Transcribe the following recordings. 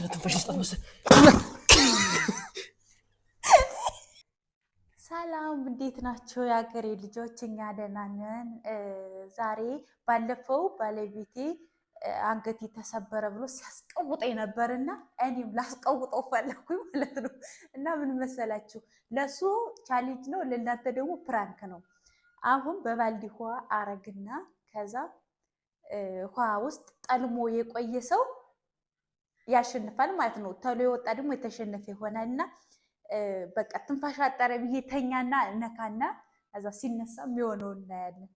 ትንፋሽ ስጣት መሰለኝ። ሰላም እንዴት ናቸው የሀገሬ ልጆች? እኛ ደህና ነን። ዛሬ ባለፈው ባለቤቴ አንገቴ ተሰበረ ብሎ ሲያስቀውጠኝ ነበርና እኔም ላስቀውጠው ፈለኩኝ ማለት ነው። እና ምን መሰላችሁ፣ ለሱ challenge ነው፣ ለእናንተ ደግሞ prank ነው። አሁን በባልዲ ውሃ አረግና ከዛ ውሃ ውስጥ ጠልሞ የቆየ ሰው ያሸንፋል ማለት ነው። ተሎ የወጣ ደግሞ የተሸነፈ ይሆናል እና በቃ ትንፋሽ አጠረ ብዬ ተኛና ነካና ከዛ ሲነሳ የሚሆነው እናያለን።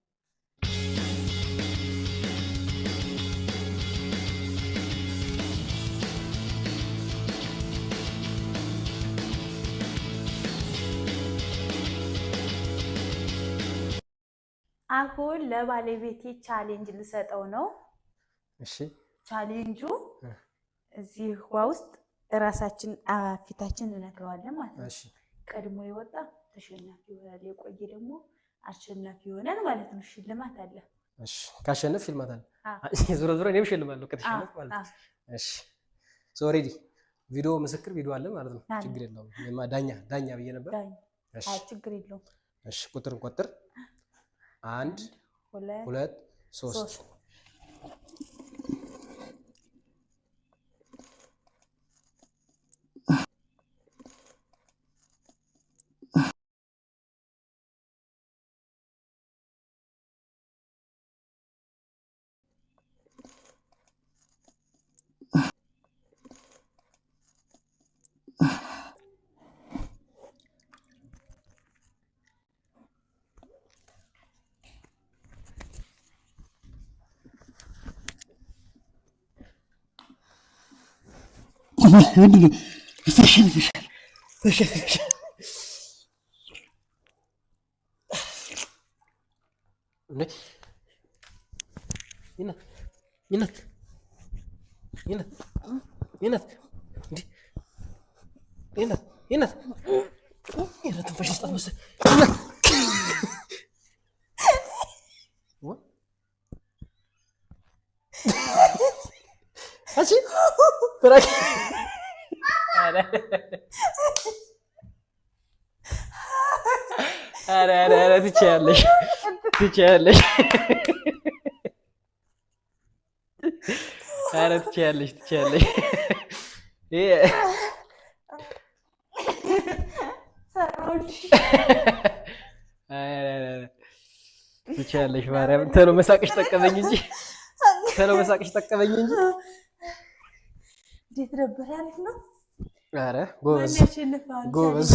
አሁን ለባለቤቴ challenge ልሰጠው ነው። እሺ ቻሌንጁ እዚህ ውሃ ውስጥ እራሳችን ፊታችን እነግረዋለን ማለት ነው። ቀድሞ የወጣ ተሸናፊ ይሆናል፣ የቆየ ደግሞ አሸናፊ ይሆናል ማለት ነው። ሽልማት አለ። እሺ ካሸነፍ ሽልማት አለ። ዞሮ ዞሮ እኔም እሸልማለሁ ከተሸነፍ ማለት ነው። እሺ so ready ቪዲዮ ምስክር ቪዲዮ አለ ማለት ነው። ችግር የለውም። ዳኛ ዳኛ ብዬ ነበር። እሺ ችግር የለውም። እሺ ቁጥር እንቆጥር። አንድ ሁለት ሶስት። ምንድን ነው? ትንፋሽ ስጣት መሰለኝ። ኧረ ኧረ ትችያለሽ፣ ትችያለሽ፣ ኧረ ትችያለሽ፣ ትችያለሽ። ትችያለሽ። ማርያም ተሎ መሳቅሽ ጠቀመኝ እንጂ ተሎ መሳቅሽ ጠቀመኝ እንጂ። እንዴት ነበር? አሪፍ ነው። ኧረ ጎበዝ ጎበዝ።